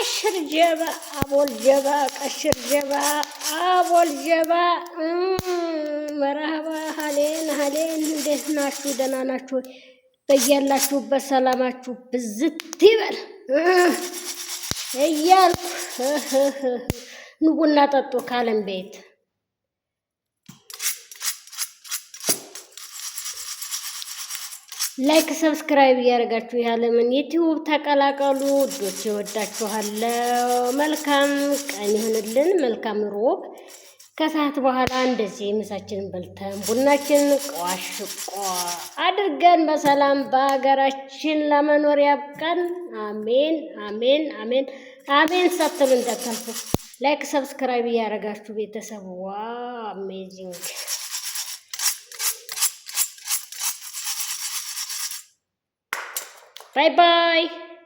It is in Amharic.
ቀሽር ጀባ አቦል ጀባ ቀሽር ጀባ አቦል ጀባ። መርሃባ ሀሌን ሀሌን፣ እንዴት ናችሁ? ደህና ናችሁ? በያላችሁበት ሰላማችሁ ብዝት ይበል እያልኩ ኑ ቡና ጠጡ ካለም ቤት። Like subscribe እያደረጋችሁ የዓለምን ዩቲዩብ ተቀላቀሉ። ውዶች እወዳችኋለሁ። መልካም ቀን ይሁንልን። መልካም ሮብ ከሰዓት በኋላ እንደዚህ ምሳችንን በልተን ቡናችንን ቋሽቋ አድርገን በሰላም በሀገራችን ለመኖር ያብቃን። አሜን አሜን አሜን አሜን ሳትሉ እንዳታልፉ። Like subscribe እያደረጋችሁ ቤተሰብ wow amazing። Bye bye.